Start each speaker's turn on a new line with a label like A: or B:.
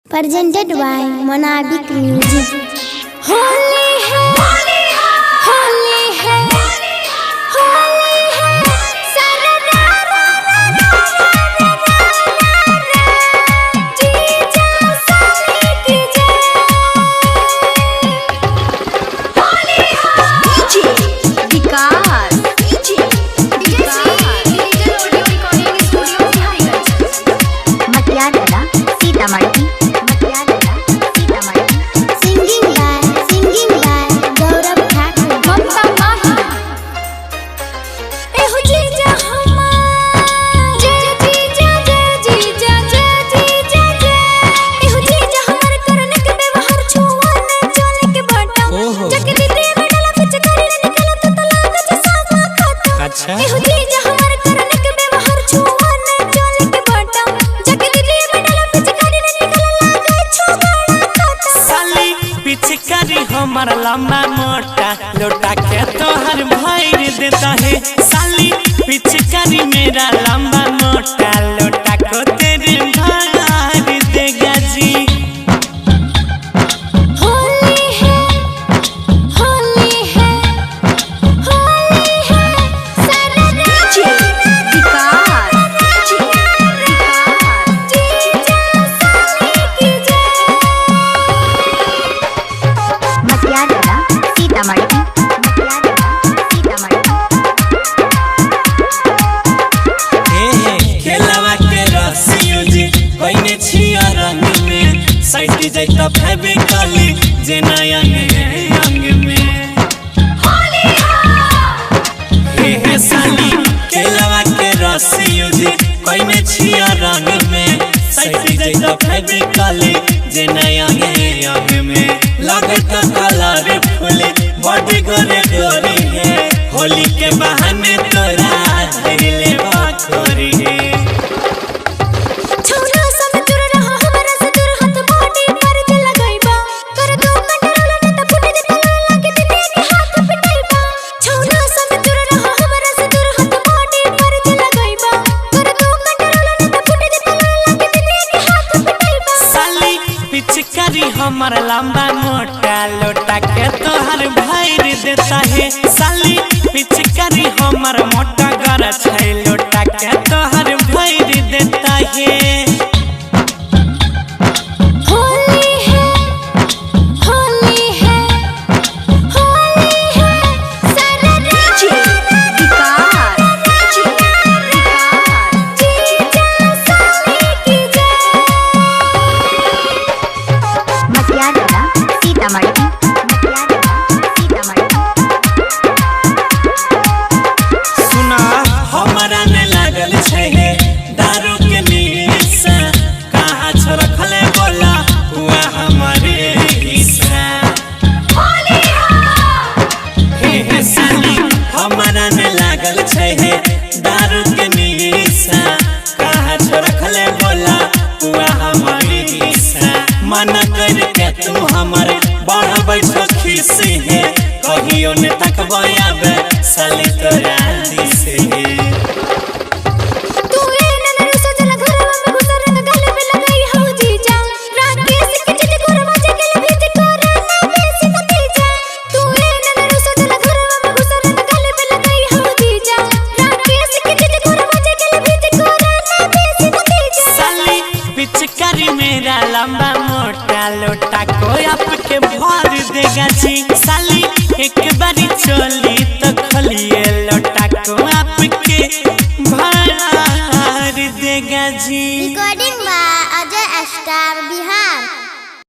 A: Presented by Monabik Music. Holi है, होली है, होली है, सारा रा रा रा रा रा रा रा, जीजा साले की जय। होली है।
B: DJ Vikas, DJ Vikas,
C: digital audio recording studio Bihariganj.
B: Matiyagala Sitamarhi, Matiyagala Sitamarhi.
A: Singing by Gaurav Thakur.
C: Mamta Mahi.
A: एहो जीजा हमार, जय जीजा जय जीजा जय जीजा जय। एहो जीजा हमार करन के व्यवहार छुआ न चले के बाटा।
D: ओहो।
A: जग दीदी में डाला कुछ करे न निकला तो तलाक जैसा खाता।
D: अच्छा।
A: एहो जीजा हमार करन के व्यवहार छुआ न चले के बाटा। जग दीदी में डाला कुछ करे न निकला लागे छुआ खाता।
D: साली पिचकारी हमार लंबा मोटा लोटा के तोहर भर देता है। साली पिचकारी मेरा लंबा मोटा लोटा को तेरे भर देगा जी।
A: होली है, होली है, होली है, सारा
B: डीजे विकास, डीजे विकास,
A: जीजा साले की जय।
B: मटियागला सीतामढ़ी, मटियागला सीतामढ़ी।
D: हे हे खेलवा के रसियो जी कोइने छिया रंग में साइट जाइत फेविकली जे नया अंग में। हे हे साली केलवा के रसियो जी कोइने छिया रंग में साइट जाइत फेविकली जे नया अंग में। लागत कलर फूल बॉडी गोरे गोरी है, होली के बहाने तोरा धरले बाखोरी है।
A: छोरा संग दूर रहो हमरा से दूर, हाथ बॉडी पर जे लगाइबा। कर दो कंट्रोल न त फुट जे तला लागे दीदी के हाथ पिटाइबा। छोरा संग दूर रहो हमरा से दूर, हाथ बॉडी पर जे लगाइबा। कर दो कंट्रोल न त फुट जे तला लागे दीदी के हाथ पिटाइबा।
D: साली पिचकारी हमार लंबा मोटा लोटा के तोहर भर देता है। साली पिचकारी हमार मोटा गरा छै लोटा के तोहर भर देता है।
A: होली है, होली है, होली है, सारा
B: डीजे विकास, डीजे विकास,
A: जीजा साले की जय।
B: मटियागला सीतामढ़ी, मटियागला सीतामढ़ी।
D: सुना हमारा ने लागल छै हे दारू के निशा, कहाँ छ रखले बोला हुआ हमारे हिस्सा। हे हे साली हमारा ने लागल छै हे दारू के निशा, कहाँ छ रखले बोला हुआ हमारे हिस्सा। मना करके तू हमारे बढ़बै छो खीस हे, कहियो ने तकबै आबे साली तोरा दिस हे।
A: तू ए ननर सजल घरवा में घुस रंग गले में लगाई हो जीजा। राकेश के जिद गोरवा जगल भेज कोरा ना बेसी नतीजा। तू ए ननर सजल घरवा में घुस रंग गले में लगाई हो जीजा। राकेश के जिद गोरवा जगल भेज कोरा ना बेसी नतीजा।
D: साली पिचकारी मेरा लंबा मोटा लोटा को आपके भर देगा जी। साली एक बारी चली तो खलिए लोटा को आपके भर देगा जी।
A: Recording by Ajay star Bihar.